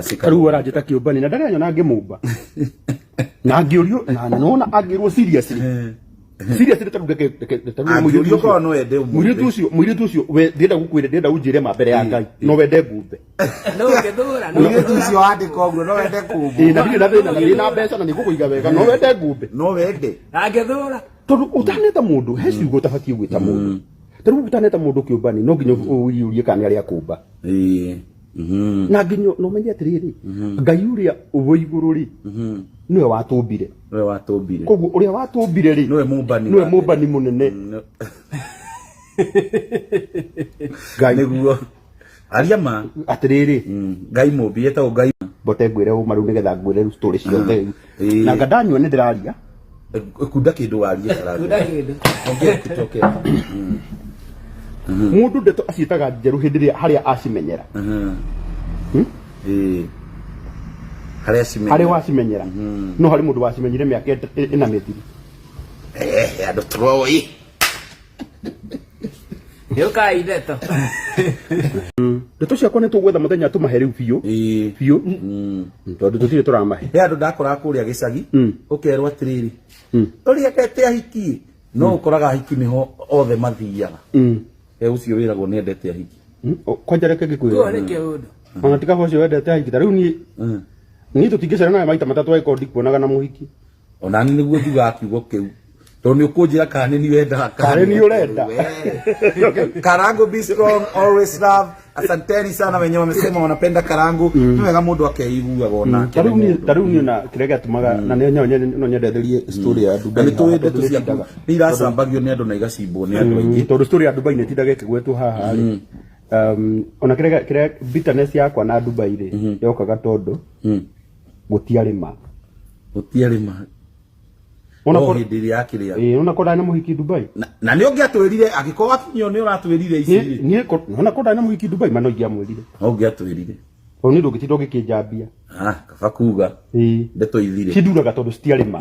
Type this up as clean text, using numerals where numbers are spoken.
Rĩu aranjĩta kĩũmbani na ndarĩ anyona ngĩmũmba na ngĩũrio na nona angĩrwo seriously seriously ta reke reke ta rĩu mũirĩtu Angĩũrio ũcio korwo no ende ũmũmbe. mũirĩtu ũcio we ndĩrenda gũkwĩra ndĩrenda ũnjĩre ma mbere ya Ngai no wende ngũmbe. No ũngĩthũra, no Mũirĩtu ũngĩthũra. ũcio wandĩka ũguo no wende kũmbwo. Ĩĩ, na ndirĩ na thĩna na ndĩ na mbeca na nĩngũkũiga wega, no wende ngũmbe? No wende. Angĩthũra. Tondũ ũtaneta mũndũ he ciugo ũtabatiĩ gwĩta mũndũ. Ta rĩu ũtaneta mũndũ kĩũmbani no nginya ũyũrie kana nĩ arĩa kũmba. Ĩĩ. Na nginya no menye atĩrĩrĩ, Ngai ũrĩa wĩ igũrũ rĩ, nĩwe watũmbire. Nĩwe watũmbire. Koguo ũrĩa watũmbire rĩ, Nĩwe mũmbani nĩwe wa mũmbani mũnene. Ngai. Nĩguo. Aria ma. Atĩrĩrĩ. Ngai mũmbi etagwo Ngai. Mbote ngwĩre ũma rĩu nĩgetha ngwĩre rĩu story ciothe rĩu. Ĩĩ. Na ngandanyua nĩ ndĩraria. Kunda kĩndũ warie karangũ. Kunda kĩndũ. Ongea kĩtoke. Mũndũ ndeto aciĩtaga njerũ hĩndĩ ĩrĩa harĩa acimenyera. Ĩĩ. Harĩa cimenyera. Harĩa wacimenyera. No harĩ mũndũ wacimenyire mĩaka ĩna mĩthiru. Eh, andũ tũroĩ. Nĩũkai ndeto. Ndeto ciakwa nĩ tũgwetha mũthenya tũmahe rĩu biũ. Ĩĩ. Biũ. Tondũ tũtirĩ tũramahe. He andũ ndakoraga kũrĩa gĩcagi, ũkerwo atĩrĩrĩ, ũrĩa endete ahiki, no ũkoraga ahiki nĩho othe mathiaga. He ũcio wĩragwo nĩ endete ahiki. Kwanja reke ngĩkwĩre. Kũu nĩ kĩũndũ. Ona tiga ũcio wendete ahiki ta rĩu niĩ niĩ tũtingĩcera nawe maita matatũ angĩkorwo ndikuonaga na mũhiki. Ona niĩ nĩguo njugaga kiugo kĩu. Tondũ nĩ ũkũnjĩra kana nĩ niĩ wendaga Kana nĩ niĩ ũrenda. We. Karangu be strong, always love. Asanteni sana wenye wamesema wanapenda Karangu. Nĩ wega mũndũ akeiguaga onake. Ta rĩu nĩ niĩ mũndũ. ta rĩu niĩ na kĩrĩa gĩatũmaga na nĩ no nyendetherie story ya Na Dubai nĩ haha, tũĩ tondũ ndeto nĩ ciaku tindaga. nĩ iracambagio nĩ andũ na igacimbwo nĩ andũ aingĩ. Tondũ story ya Dubai nĩ tindaga ĩkĩgwetwo haha rĩ. Ona kĩrĩa kĩrĩa bitterness yakwa na Dubai rĩ yokaga tondũ gũtiarĩ ma. Gũtiarĩ ma. Ona No korwo- hĩndĩ ĩrĩa yakĩrĩa. Ĩĩ, ona korwo ndarĩ na mũhiki Dubai. Na nĩ ũngĩatwĩrire angĩkorwo wakinyio nĩ ũratwĩrire ici Niĩ niĩ ona korwo ndarĩ na mũhiki Dubai ma no ingĩamwĩrire. No ũngĩatwĩrire. Tondũ niĩ ndũngĩtinda ũgĩkĩnjambia. Ah, kaba kuga Ĩĩ. ndeto ithire. Cinduraga tondũ citiarĩ ma.